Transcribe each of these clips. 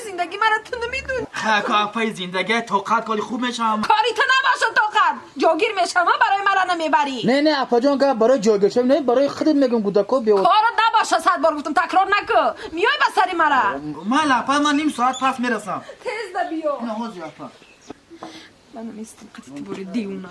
Зиндагӣ мара ту намедонӣ. Ха, апаи, зиндагӣ тоқат коли, хуб мешавам. Кори ту набошад тоқат. Ҷогир мешавам, барои мара намебарӣ. Не, не, апаҷон, гап барои ҷойгиршавӣ не, барои худат мегӯм, гудако биё. Корот набоша, сад бор гуфтам, такрор накӯ. Миёй ба сари мара. Майли, апа, ман ним соат пас мерасам. Тез да биё. На, ҳозир, апа. Ман наместам қати ту бори дивона.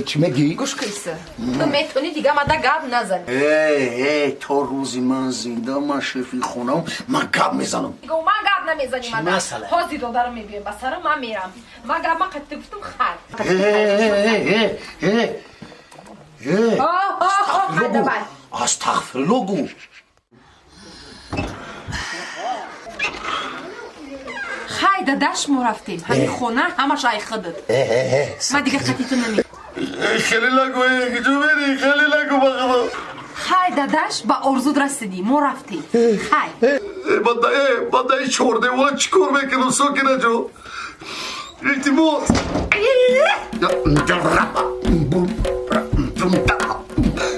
Чӣ мегӣ? Гӯш киса, ту метавонӣ дига мада гап назанӣ. Э, то рӯзи ман зинда, ман шефи хонам, ман гап мезанам. Ман гап намезанӣ мада. Масъала? Ҳозир додарам мебиём ба сарам, ман мерам. Ман гап ман қати гуфтам, хай. Давай. Астағфирулло гу. Хай, дадаш, мо рафтем. Ҳамин хона ҳамаш ай худат. Ман дига қати ту наме. Хеле лагу, куҷо мери? Хеле лагу, ба худо. Хай, дадаш, ба орзуд расидӣ, мо рафтем, хай. Бадаи чордевола чӣ кор мекунам, Сокина ҷо? Илтимос.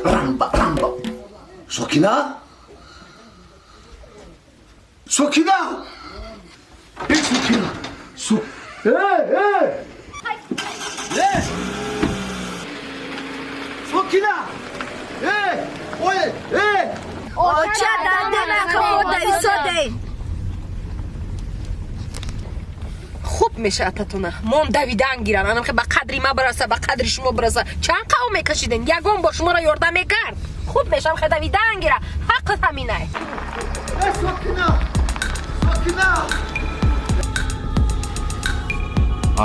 Рамба, рамба. Сокина, Сокина, э, Сокина. Э, э! Э! Сокина! Э! Ой, э! Оча, дандена кафода исоде. Хуб меша, ататуна мон давидан гиран, анам ба қадри ма бираса, ба қадри шумо бираса. Чанд қавм мекашиден, ягон бор шуморо ёрдам мекард? Хуб мешам, хе давидан гира, ҳаққат ҳаминай. Э, Сокина! Сокина!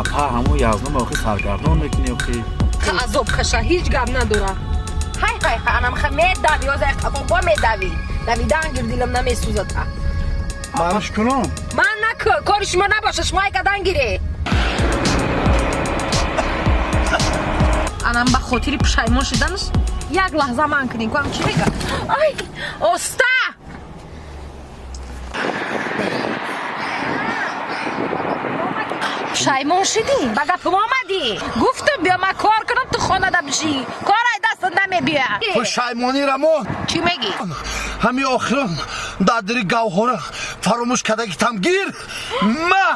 Апа, ҳамун язном охи саргардон мекунӣ охи. Ха, азоб каша, ҳеҷ гап надора. Ҳай, ҳай, ҳай, анам ха медави, ёзай қафо бо медави. Давидан гир, дилам намесӯзад. Манш кунам? Ман накӯ, кори шумо набоша, шумо айкадан гире. Анам ба хотири пушаймон шиданаш як лаҳза ман кунем куам, чӣ мега? Ай, оста. Пушаймон шидӣ, ба гапам омадӣ. Гуфтам, биё ман кор кунам, ту хонада бишӣ, кор ай дастат намебиёяд. Пушаймонира мо. Чӣ мегӣ? Ҳами охирон дадири гавҳора фаромӯш кардагитам гир ма.